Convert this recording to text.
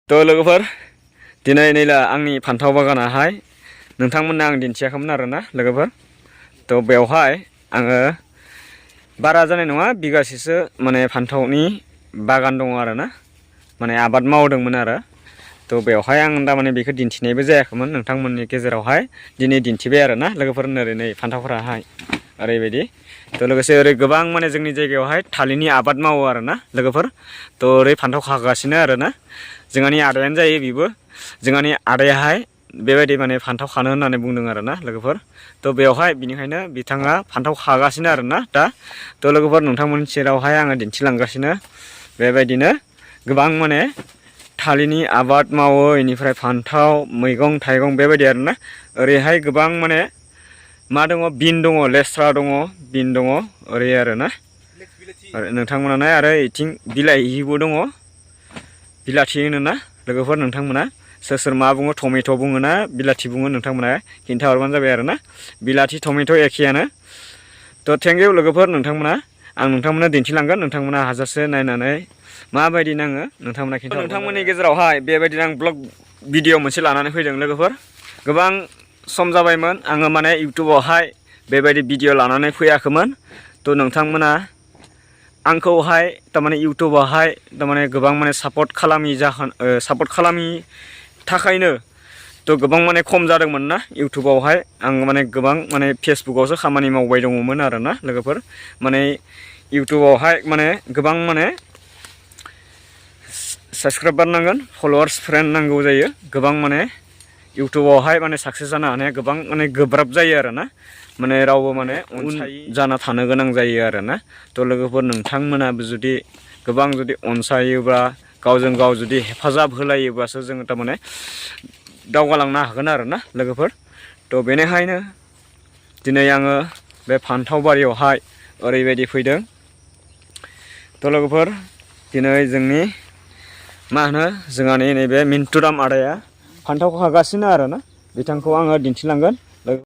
तो लोगोफोर दिनै नैला आंनि फान्थाव बागानाहाय नोंथांमोननो आं दिन्थियाखैमोन आरोना लोगोफोर। तो बेवहाय आङो बारा जानाय नङा बिगासेसो माने फान्थावनि बागान दङ आरोना, माने आबाद मावदोंमोन आरो। तो बेवहाय आं दा माने बेखौ दिन्थिनायबो जायाखैमोन, नोंथांमोननि गेजेरावहाय दिनै दिन्थिबाय आरोना लोगोफोर। ओरै फान्थावफोराहाय ओरैबायदि। तो लोगोसे ओरै गोबां माने जोंनि जायगायावहाय थालिरनि आबाद मावो आरोना लोगोफोर। तो ओरै फान्थाव खागासिनो आरोना, जोंहानि आदायानो जायो बेबो। जोंहानि आदायाहाय बेबायदि माने फान्थाव खानो होननानै बुंदों आरोना लोगोफोर। तो बेवहाय बिनिखायनो बिथाङा फान्थाव खागासिनो आरोना दा। तो लोगोफोर नोंथांमोननि सेरावहाय आङो दिन्थिलांगासिनो बेबायदिनो गोबां माने थालिरनि आबाद मावो, बेनिफ्राय फान्थाव मैगं थाइगं बेबायदि आरोना। ओरैहाय गोबां माने मा दङ, बिन दङ, लेस्रा दङ, बिन दङ ओरै आरोना। नोंथांमोना आरो इथिं बिलाहिबो दङ, बिलाथि होनोना लोगोफोर नोंथांमोना सोर सोर मा बुङो, टमेट' बुङो ना बिलाथि बुङो नोंथांमोना खिन्थाहरबानो जाबाय आरोना। बिलाथि टमेट' एखेयानो। तो थेंक इउ लोगोफोर नोंथांमोना। आं नोंथांमोना दिन्थिलांगोन, नोंथांमोना हाजासे नायनानै माबायदि नाङो नोंथांमोना खिन्था। नोंथांमोननि गेजेरावहाय बेबायदिनो आं ब्लग भिडिअ मोनसे लानानै फैदों लोगोफोर। गोबां सम जाबायमोन आङो माने इउटुबावहाय बेबायदि भिडिअ लानानै फैयाखैमोन। तो नोंथांमोना आंखौहाय थारमाने इउटुबावहाय थारमाने गोबां माने सापर्ट खालामि थाखायनो तो गोबां माने खम जादोंमोन ना इउटुबावहाय। आं माने गोबां माने फेसबुकावसो खामानि मावबाय दङमोन आरोना लोगोफोर। माने इउटुबावहाय माने गोबां माने साबसक्राइबार नांगोन, फलोवार्स फ्रेन्ड नांगौ जायो गोबां। माने इउटुबावहाय माने साक्सेस जानो हानाया गोबां माने गोब्राब जायो आरोना। माने रावबो माने अनसायि जाना थानो गोनां जायो आरोना। तो लोगोफोर नोंथांमोनाबो जुदि गोबां जुदि अनसायोब्ला, गावजों गाव जुदि हेफाजाब होलायोब्लासो जोङो थारमाने दावगालांनो हागोन आरोना लोगोफोर। तो बेनिखायनो दिनै आङो बे फान्थाव बारियावहाय ओरैबायदि फैदों। तो लोगोफोर दिनै जोंनि मा होनो जोंहानि नैबे मिन्टुराम आदाया फान्थाव खागासिनो आरोना। बिथांखौ आङो दिन्थिलांगोन